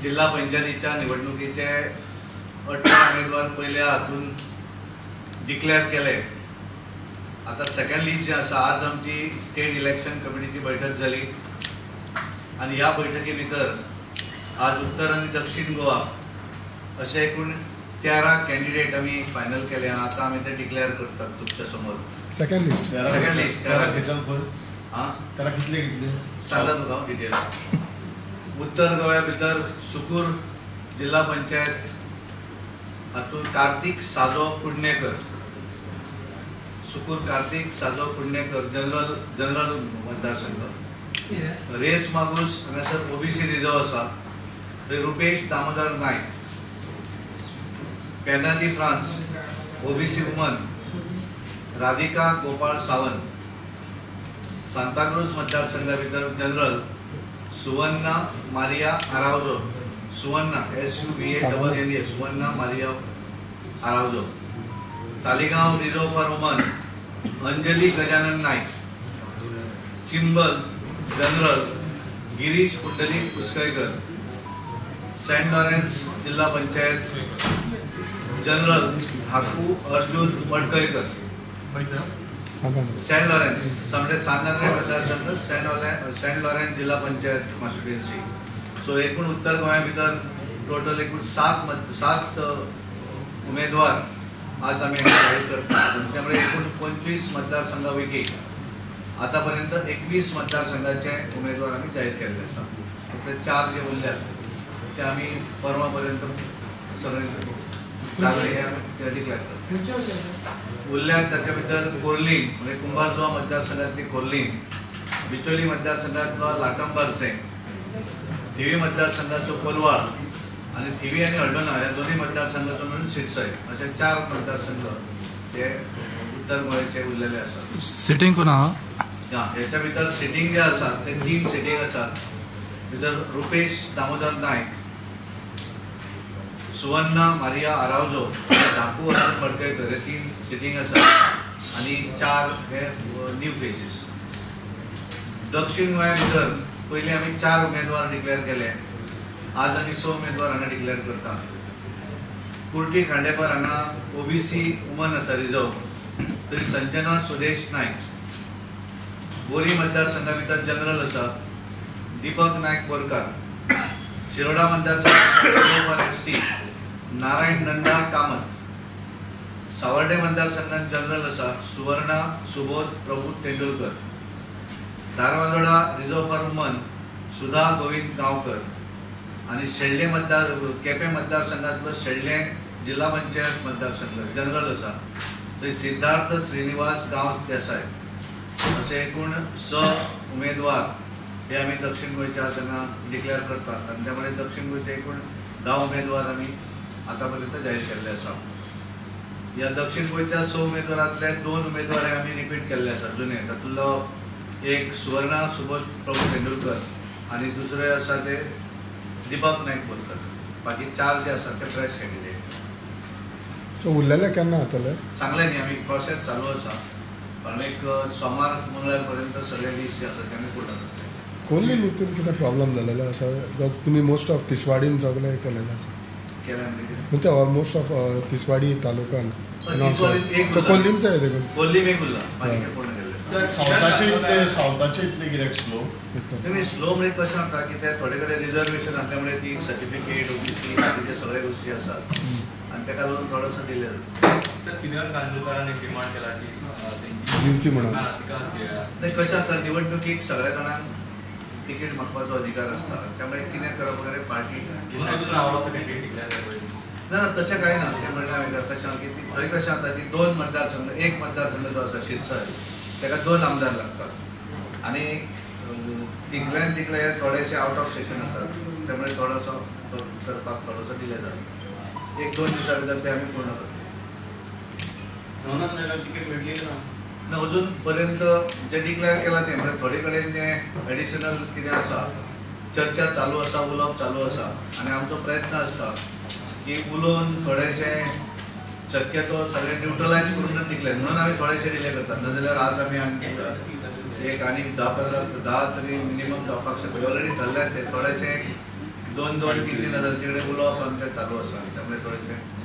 जिल्हा पंचायतीच्या निवडणुकीचे 18 उमेदवार पयल्या हातून डिक्लेअर केले. आता सेकंड लिस्ट जे आसा, आज आमची स्टेट इलेक्शन कमिटीची बैठक जाली आनी ह्या बैठकी भितर आज उत्तर आनी दक्षिण गोवा अशे एकूण 13 कॅन्डिडेट आमी फायनल केले आनी आतां आमी ते डिक्लेअर करतात तुमच्या समोर. Second list, second list 13. हां, त्याला कितले कितले सांगा तुका हांव डिटेल. उत्तर गोव्या भितर सुकूर जिल्हा पंचायत हातूंत कार्तीक साजो कुडणेकर, सुकूर कार्तीक साजो कुडणेकर जनरल मतदारसंघ. रेस मागूस हांगासर ओबीसी रिजर्व आसा, थंय Rupesh Damodar Naik. Pena de France OBC woman Radhika Gopal Sawant. Santacruz मतदारसंघा भितर general Suvarna Maria Araujo, Suvarna SUVANNA, Suvarna Maria Araujo. Taleigao reserve for woman Anjali Gajanan Naik. Chimbel general Girish Pundalik Uskalkar. Saint Lawrence Zilla Panchayat general Dhaku Arjun Madkaikar. Saint Lawrence समजे सांतांद्रे मतदारसंघ, Saint Lawrence जिल्हा panchayat constituency. So एकूण उत्तर गोंया भितर total एकूण 7 उमेदवार आज आमी जाहीर करतात. त्यामुळे एकूण 25 मतदारसंघा पैकी आतापर्यंत 21 मतदारसंघाचे उमेदवार आमी जाहीर केल्ले आसा. फक्त 4 जे उरल्यात ते आमी परवा पर्यंत सगळे चालू हे आमी डिक्लेअर करतात. उरल्यात ताच्या भितर कोर्लीम म्हणजे कुंभारजुआ मतदारसंघातली कोर्लीम, बिचोली मतदारसंघातलो लाटंबारसे, थिवी मतदारसंघाचो कोलवाळ आनी थिवी आनी हळदोणा ह्या दोन्ही मतदारसंघाचो मेळून सिरसय अशे 4 मतदारसंघ हे उत्तर गोंयचे उरलेले आसात. सिटींग कोण आहा? ह्याच्या भितर सिटींग जे आसा ते 3 सिटींग आसात. भितर रुपेश दामोदर नायक, सुवर्णा मारिया आरावजो, धाकू अर्जुन मडकयकर हे 3 सिटींग आसात आनी 4 हे न्यू फेसीस. दक्षिण गोंया भितर पयलीं आमी 4 उमेदवार डिक्लेअर केले, आज आमी 6 उमेदवार हांगा डिक्लेअर करता. कुर्टी खांडेपार हांगा ओबीसी वुमन आसा रिजर्व, थंय संजना सुदेश नायक. बोरी मतदारसंघा भितर जनरल आसा दीपक नायक बोरकार. शिरोडा मतदारसंघात ST Narayan Nanda Kamat. Savarde मतदारसंघात जनरल आसा Suvarna Subodh Prabhu Tendulkar. Dharbandora reserve for woman Sudha Govind Gaonkar. आनी शेल्डें मतदार केपें मतदारसंघातलो शेल्डें जिल्हा पंचायत मतदारसंघ जनरल आसा थंय सिद्धार्थ श्रीनिवास गांवस देसाय. असे एकूण 6 उमेदवार हे आमी दक्षिण गोंयच्या हांगा डिक्लेअर करतात आनी त्यामुळे दक्षिण गोंयचे एकूण 10 उमेदवार आमी आतापर्यंत जाहीर केल्ले आसा. ह्या दक्षिण गोंयच्या 6 उमेदवारांतले 2 उमेदवार हे आमी रिपीट केल्ले आसा जुने, तातूंतलो एक सुवर्णा सुबोध प्रभू तेंडुलकर आनी दुसरे आसा ते दीपक नायक बोरकर. बाकी 4 जे आसा ते फ्रेश कॅन्डिडेट. सो उरलेले केन्ना जातले सांगलें न्ही, आमी प्रोसेस चालू आसा, पण एक सोमार मंगळार पर्यंत सगळे लिस्ट जे आसा ते आमी पूर्ण करतले. कोल्लीम हितून कितें प्रॉब्लम जालेलो आसा? Because तुमी मोस्ट ऑफ तिसवाडीन सगळें केलेलें आसा. केलें म्हणजे म्हणजे ऑलमोस्ट ऑफ तिसवाडी तालुकान. सो कोल्लीमचें कितें? कोल्लीम एक उरला, बाकी पूर्ण केल्लें. सावथाचे इतले कित्याक स्लो? तुमी स्लो म्हणजे कशें जाता की ते थोडे कडेन रिजर्वेशन आसल्यामुळे ती सर्टिफिकेट ओबीसी बाकीचे सगळे गोष्टी आसात आनी ताका लागून थोडोसो डिले जाता. सर, सिनियर कांदोळकारांनी डिमांड केला की दिवची म्हणून. नाही, कशें जाता निवडणुकीक सगळ्या जाणांक तिकीट मागपाचो अधिकार आसता, त्यामुळे कितें करप वगैरे पार्टी ना ना तशें कांय ना. तें म्हणलें हांवें कशें की थंय कशें जाता की 2 मतदारसंघ, एक मतदारसंघ जो आसा शिरसय ताका 2 आमदार लागतात आनी तितल्यान तितले थोडेशे आवट ऑफ स्टेशन आसात, त्यामुळे थोडोसो करपाक थोडोसो डिले जाला. 1-2 दिवसां भितर ते आमी पूर्ण करतले. तिकीट मेळटली ना? ना, अजून पर्यंत जे डिक्लेअर केला ते म्हणजे थोडे कडेन जे एडिशनल कितें आसा चर्चा चालू आसा, उलोवप चालू आसा आनी आमचो प्रयत्न आसता की उलोवन थोडेशें शक्यतो सगळे न्यूट्रलायज करून डिक्लेअर, म्हणून आमी थोडेशे डिले करतात. नाजाल्यार आज आमी आणखी एक आनी 10-15 10 तरी मिनिमम जावपाक शकता. ऑलरेडी ठरल्यात ते थोडेशे दोन दोन तीन तीन हजार तिकडे उलोवप आमचें चालू आसा, त्यामुळे थोडेशें.